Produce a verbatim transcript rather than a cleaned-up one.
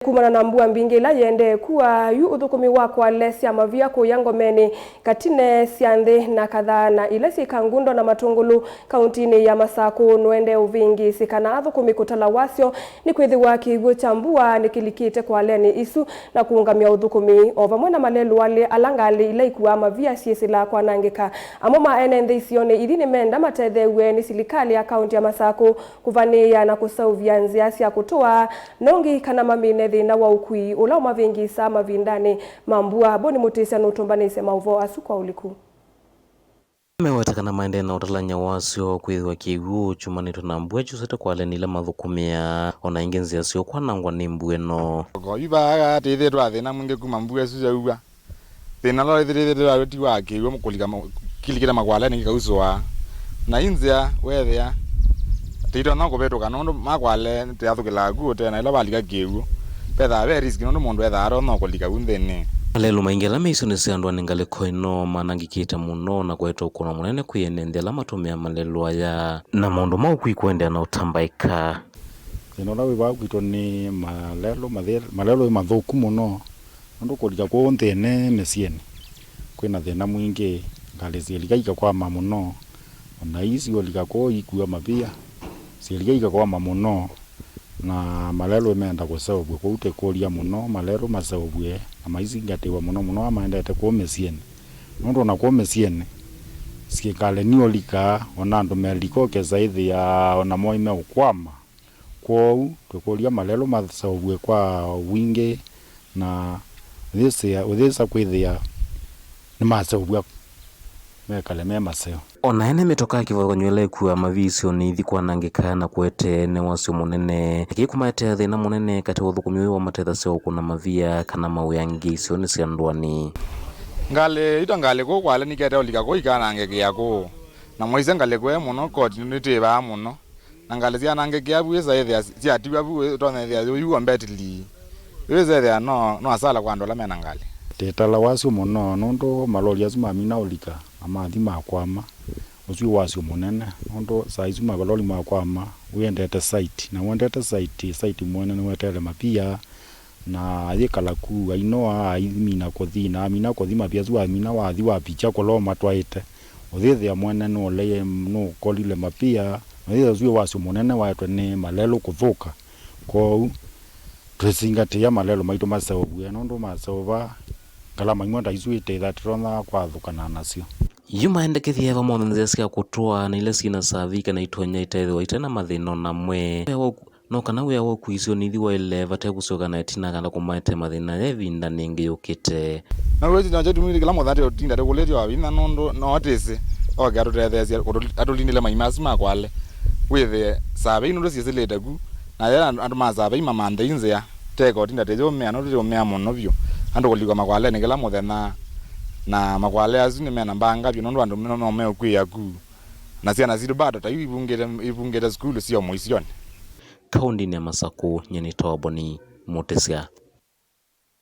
Kumana na mbua mbingĩ ila yĩendee kua, yu ũthũkũmi wa kwale sya mavia kũya ngomenĩ, katine sya nthĩ na kathaa na ila syĩ Kangundo na Matũngũlũ kauntinĩ ya Masakũ nũendee ũvĩngĩĩsĩ kana athũkũmi kũtala wasyo nĩ kwĩthĩwa kĩw'ũ kya mbua nĩkĩlikĩte kwalenĩ isu na kũũngamya ũthũkũmi, o vamwe na malelũalĩ ala ngalĩ ila ikuaa mavia syĩsĩlaa kwanangĩka. Amwe ma ene nthĩ isionĩ ithi nĩmenda matetheew'e nĩ silikalĩ ya kaunti ya Masakũ kũvanĩĩa na kũseũvya nzĩa sya kũtũa nongi kana mamine thĩna wa ũkui ũla ũmavĩngĩĩsaa mavindanĩ ma mbua. Boni Mũtĩsya nũtũmbanĩsye maũvoo asu kwa ũliku. Meweta kana maendee na ũtalany'a wasyo kwĩthĩwa kĩw'ũ kyumanĩtwe na mbua kyusĩte kwaleni ila mathũkũmĩaa, o na ĩngĩ nzĩa syoo kwanangwa nĩ mbua ĩno. Yu vaa tĩthĩtwe na thĩna mwingĩ kuma mbua ĩsu yaua. Thĩna ũla wĩthĩrĩte wĩ ti wa kĩw'ũ kũlika ma-, kĩlikĩte makwalenĩ kĩkausũa. Na ĩ nzĩa weethĩa tĩitonya kũvĩtũka nũndũ makwale tĩathũkĩlaa ku ũtee na ĩla valika kĩw'ũ. Vethaa ve risk nũndũ mũndũ ethaa atonya kũlika vu nthĩnĩ. Malelũ maingĩ ala me isionĩ sya ndũanĩ ngalĩko ĩno manangĩkĩte mũno na kũete ũkũno mũnene kwĩ ene nthĩ ala matũmĩaa malelũ aya. Na maũndũ ma ũkui kũendeea na ũtambaĩka. Thĩna ũla wĩ vaa kwitũ nĩ malelũ mathĩ-, malelũ nĩ mathũku mũno. Nũndũ kũlika kũũ nthĩnĩ mĩsyĩnĩ, kwĩna thĩna mwingĩ, ngalĩ syĩlika ikakwama mũno, o na ii siũlika kũũ ikua mavia, syĩlika ikakwama mũno, na malelũ nĩmeenda kũseũvw'a kũu tĩkũlya mũno, malelũ maseũvw'e na maisingatĩwe mũno mũno ala maendete kũũ mĩsyĩnĩ. Nũndũ o na kũũ mĩsyĩnĩ, syĩ ngalĩ niũlikaa, o na andũ melika ũkesa ĩthĩa o namo nĩmeũkwama. Kwoou, twĩkũlya malelũ maseũvw'e kwa wingĩ na ũyĩsĩa, ũyĩsa kwĩthĩa nĩmaseũvw'a mekale me maseo. O na ene mĩtokaa kĩvathũkany'o ĩla ĩkuaa mavia isionĩ ithi kwanangĩka na kũete ene wasyo mũnene, na kĩĩ kũmaetea thĩna mũnene katĩ wa ũthũkũmi ũyũ wa matethasya ũkũna mavia kana mawĩa angĩ isionĩ sya ndũanĩ. Ngalĩ ito ngalĩ kũũ kwale nikete ũlika kũũ ikanangĩkĩa kũũ, na mwaisye ngalĩ kũe mũno koti nĩtwĩvaa mũno. Na ngalĩ syanangĩkĩa vu ĩsa ĩthĩa syatiwa vu ĩtonya ĩthĩa yũiwa mbetili. Ĩsa ĩthĩa no, no asala kwa andũ ala mena ngalĩ. Tĩtala wasyo mũno nũndũ maloli asu mamina ũlika na mathi makwama. Ũsu wĩ wasyo mũnene nũndũ saa isu maloli makwama wĩendete site, na wendete site, site mwene nĩweteele mapia. Na ayĩkala ku, ainoa, aimina kũthi, na amina kũthi mapia asu, amina wathi wapikya kũla ũmatwaĩte. Ũyĩthĩa mwene nũle-, nũkolile mapia, na ũyĩthĩa ũsu wĩ wasyo mũnene waetwe nĩ malelũ kũthũka. Kwoou, twĩsingatĩa malelũ maitũ maseũvw'e, nũndũ maseũva, ngalama imwe ta isu ite ĩtatonya kwathũkana nasyo. Yu maendekethya vamwe na nzĩa sya kũtũa na ila syĩ na savi kana itonya iteethĩwa ite na mathĩna o na amwe. No kana wĩa wa ũkui isionĩ ithi waĩle vate kũsyoka na ĩtina kana kũmaete mathĩna ya ĩvindanĩ ĩngĩ yũkĩte. Na wĩsĩ nakyo kĩtumi kĩla mũthati ũtinda tũkũlĩtye wa vinya nũndũ no atĩsĩ oke atũtetheesye kũtũ-, atũlindĩle maima asu ma kwale. Wĩthĩe savei nũndũ syĩsĩlĩte ku, na yĩla andũ ma savei mamanthe ĩ nzĩa, teka ũtinda tũyũmĩa nũndũ tũyũmĩa mũno vyũ. Andũ kũlikwa makwalenĩ kĩla mũthenya, na makwale asu nĩmena mbanga vyũ nũndũ andũ no meũkw'ĩĩa ku. Na syana sitũ bado ta yu ivungĩte, ivungĩte sukulu syo mũisyonĩ. Kaũndĩnĩ ya Masakũ, nyie nĩtawa Boni Mũtĩsya.